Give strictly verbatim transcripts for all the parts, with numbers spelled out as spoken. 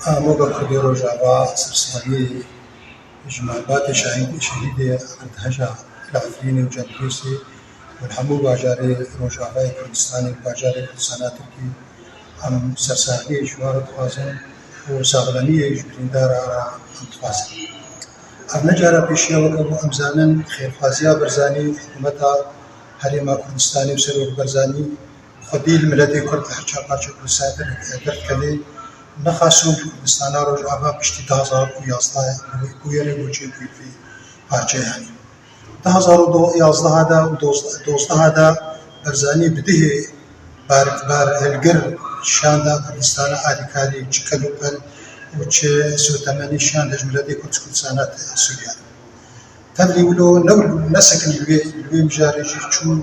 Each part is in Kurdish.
Amoga Kurdê Rojava sersahiyê ji malbatê şehîd, şehîdê erdheja li Efrînê û Cendrêsê û li hemû bajarê Rojavayê Kurdistanê û bajarê Kurdistana Tirkî, em sersahiyê ji wan re dixwazin û saxlemiyê ji birîndara re em dixwazin. Ev ne cara pêşiya weke ku em zanin xêrxwaziya Barzanî, hikûmeta Herêma Kurdistanê û Serok Barzanî xwedî li miletê Kurd li her çar parçe Kurdistanê der, derdikeve, ne xaso li Kurdistana Rojava piştî du hazar û yazdeh bûyerê goçê bûyî vê parçeyanî. Du hazar û yazdeh de û dozdeh de Barzanî bi dihê bar, bar hilgir şanda Kurdistana alîkarî çi kelûpel û çi sotemenî şanda ji miletê Kurd Kurdistana Sûriye. Tevlî wilo ne, nesekin li wê, li wê mijarê jî çû,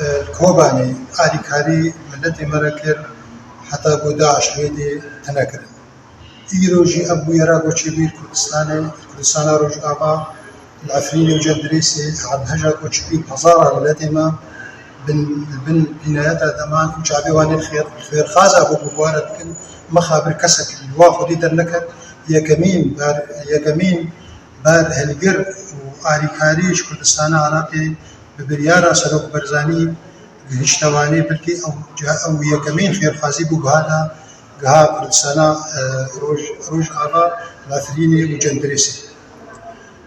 e, li Kobanê alîkarî miletê me re kir, heta ku DAIŞ li wê dê tune kirin. Îro jî ev bûyera goçê bî li Kurdistanê, li Kurdistana Rojava, li Efrînê û Cendirêsê, erdheja goçê bî pezara miletê me bin, bin bînayeta deman û çavê wan ê li xêr, li xêrxaza ku bûbare dikin, mexabir kesek li wan xwedî derneket, yekemîn ber, yekemîn ber hilgir û alîkarî ji Kurdistana Iraqê bi biryara Serok Barzanî gihişte Wanê, belkî ew, ew yekemîn xêrxwazî bû giha da, giha Kurdistana, e, Roj, Rojava, Efrînê û Cendirêsê.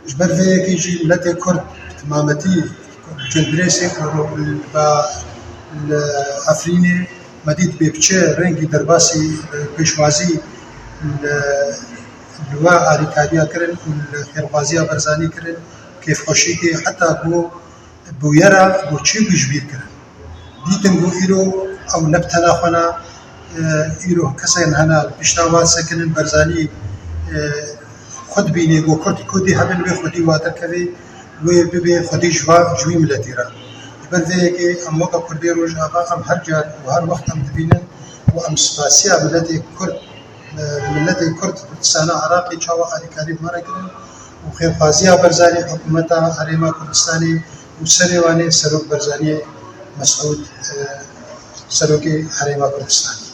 Ji ber vê yekê jî miletê Kurd bi timametî Cendirêsê û ba li Efrînê me dît bê bi çi rengî derbasî, e, pêşwazî li, li we alîkariya kirin û li xêrxwaziya Barzanî kirin, kêfxweşîkê heta ku bûyera ku çi bû ji bîr kirin. Dîtin ku îro ew ne bi tena xwe ne, e, îro kesên hene li pişta wan sekinin Barzanî, e, xwe dibînê ku Kurd, Kurdî hebin wê xwedî wa derkevê, wê bibê xwedî ji va, ji wî miletî re. Ji ber vê yekê em weke Kurdê Rojava em her car û her wext em dibînin û em spasiya miletê Kurd, e, miletê Kurd Kurdistana Iraqê çawa alîkarî bi me re kirin û xêrxwaziya Barzanî, hikûmeta Herêma Kurdistanê û serê wan ê Serok Barzanî Mesûd, e, Serokê Herêma Kurdistanê.